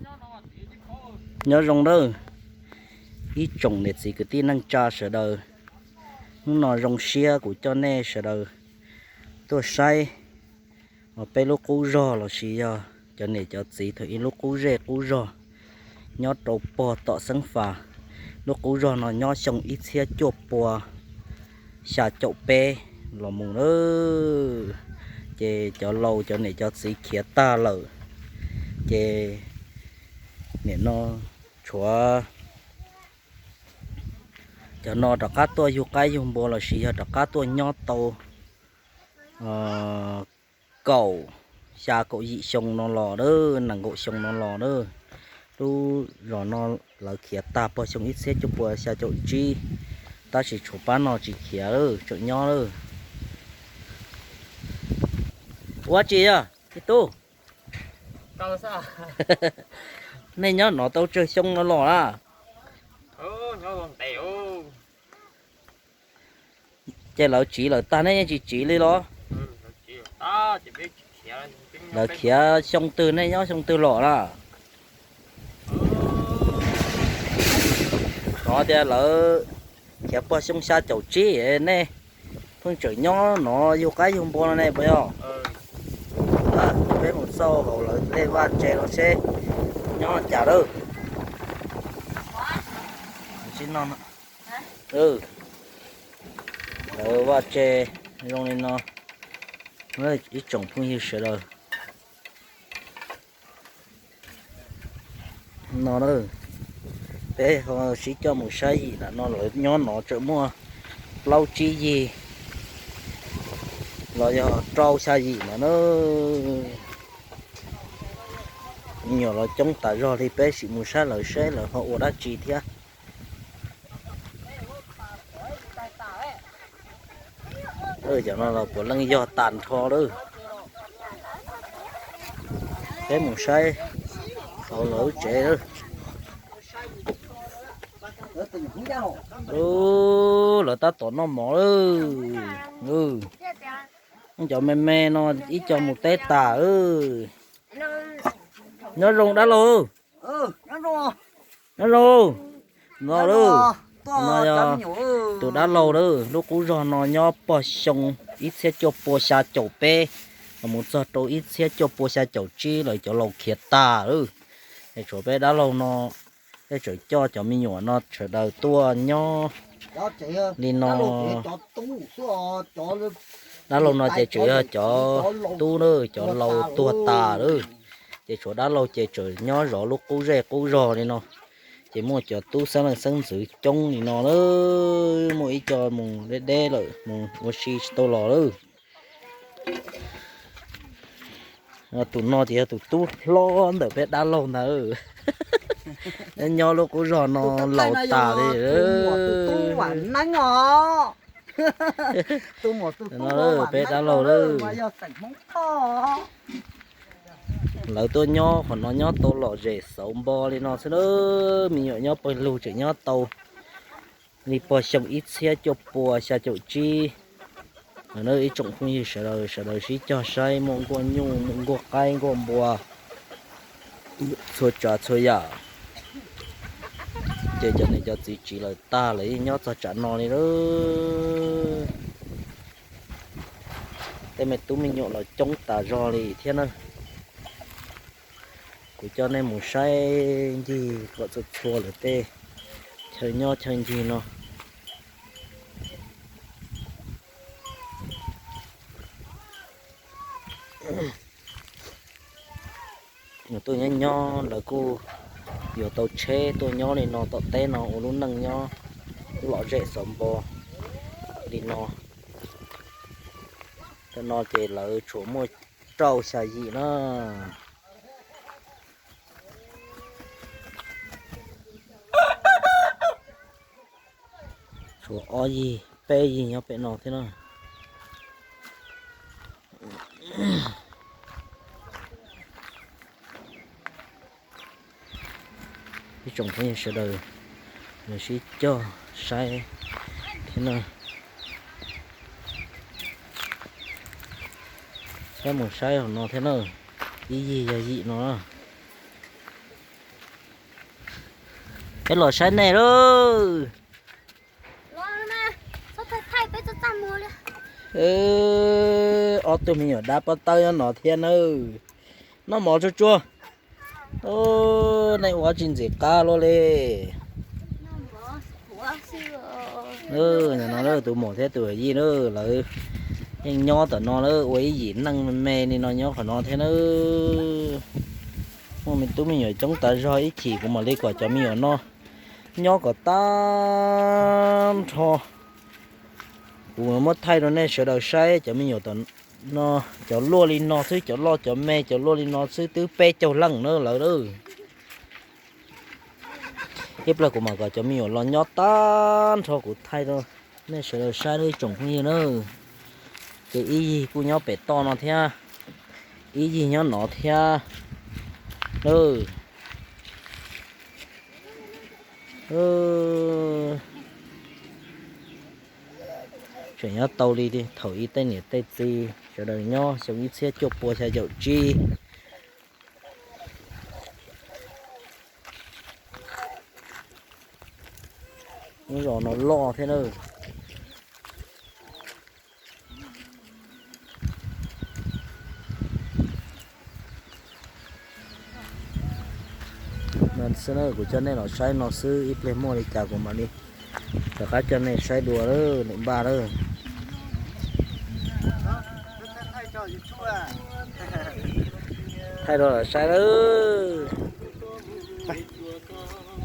Nyob zoo nawb, ib tsoom niam txiv kwv tij neej tsa sawv daws. Hnub no zoo siab kuv coj nej sawv daws tuaj saib peb lub qub zog los sis yog cov niam cov txiv thaum ub lub qub zej qub zog nyob rau pog tom xeeb fas. Lub qub zog no nyob xyoo ib txhiab cuaj pua xya caum peb los mus na, ces cov laus cov niam cov txiv khiav tag lawm, ces nim no tshuav cov no rov qab tuaj yug qaib yug npua los sis yog rov qab tuaj nyob tau kaum, xya kaum yim xyoo no los, nees nkaum xyoo no los na. Lub zos no lawv khiav tag pog xyoo ib txhiab cuaj pua xya caum tsib, tab sis tshuav pab no tsis khiav lawm, tseem nyob lawm. Ua tsi yog ib tug? Nej nyob no tau tsawg xyoo no los na? Ces lawv tsiv lawm tag nej yeej tsis tsiv li los? Lawv khiav xyoo twg nej nyob xyoo twg los na? Tov tias lawv khiav pog xyoo xya caum tsib nej pheej tseem nyob no yug qaib yug npua no ne puas yog? Peb mus xauj hauv lawv tej vaj tse no seb nyob cas lawm. Lawv vaj tse zoo li no, ib tsoom phooj ywg sawv daws. No na, peb ho sib coj mus saib yim ntawm no, lawv nyob no tseem muaj plaub tsib yig los yog rau xya yim ntawd na. Me nyuam los coob tas zog li, peb sim mus saib lawv seb lawv ho ua dab tsi thiab. Cov no los puav leej yog tag nrho lawm. Peb mus saib hauv lawv lub tsev lawm. Lawv tab tom noj mov lawm. Cov me me no ib co mus teb tas lawm. Nyob zoo dab laug. Nyob zoo. No lawm, no yog tus dab laug lawm. Lub qub zog no nyob pog xyoo ib txhiab cuaj pua xya caum peb los mus txog rau ib txhiab cuaj pua xya caum tsib lawv cov laus khiav tas lawm. Es tshuav peb dab laug no, peb tseem coj cov me nyuam no sawv daws tuaj nyob li no. Dab laug no ces tseem yog cov tub na, cov laus tuag tas lawm. Ces tshuav dab laug ces tseem nyob zov lub qub zej qub zog li no. Ces muaj cov tub xeeb leej xeeb ntxwv coob li no lawm, muaj ib co mus deb deb lawm, mus ua si tsis tau los lawm. Tus no ces yog tus tub hlob ntawm peb dab laug ntawd. Nyob lub qub zog no laus tas li. No peb dab laug lawm. Lawv tuaj nyob qhov no nyob tau lom zem xauv npo li no xwb na. Me nyuam nyob pawg lug tseem nyob tau li pog xyoo ib txhiab cuaj pua xya caum tsib. Ib tsoom phooj ywg sawv daws, sawv daws sib cog saib muaj nkuaj nyuj, muaj nkuaj qaib, nkuaj npua, txhua tsav txhua yam. Ces cov niam cov txiv tsiv lawm tag lawm, nyob txog tsam no li lawm. Tej me tub me nyuam los coob tas zog li thiab na. Kuv coj nej mus saib ncig kom txhua txhua lawv tej chaw nyob chaw ncig no. Tuaj nyob nyob lawv kuj yuav tau tsheb tuaj nyob li no tom teb no ua lub neej nyob lom zem xauv npo li no. Tam no ces lawv tshuav muaj rau xya yim na. Tshuav ob yig peb yig nyob pem no thiab na. Ib tsoom phooj ywg sawv daws, nws sib cog saib thiab na. Saib mus saib hauv no thiab na. Ib yig yog yim no na. Peb los saib nej lauj. Ob tug me nyuam dab pob tawb nyob no thiab nawb. Noj mov tsuag tsuag. Nej ua tsis ntxim qab luaj li. No tus muam thiab tus yij na, lawv yeej nyob tom no lawm, ua ib yim neej me me li no nyob qhov no thiab nawb. Muaj me tub me nyuam coob tas zog, ib chim kuv mam li kom cov me nyuam no nyob kom tag nrho. Kuv muab thaij rau nej sawv daws saib cov me nyuam tom no, cov luaj li no xwb, cov loj cov me cov luaj li no xwb twb peb caug leej na lawv. Ib pliag kuv mam kom cov me nyuam los nyob tag nrho kuv thaij rau nej sawv daws saib nawb ib tsoom phooj ywg na. Ces ib yig kuj nyob pem toj no thiab, ib yig nyob no thiab. Tseem nyob tau li thaum ub tej niam tej txiv sawv daws nyob xyoo ib txhiab cuaj pua xya caum tsib. Lub zos no loj thiab na. No xwb na, kuv coj nej los saib no xwb, ib pliag muaj li cas kuv mam li rov qab coj nej saib dua lawm, npaj lawm. Thaij rau lawv saib lawm.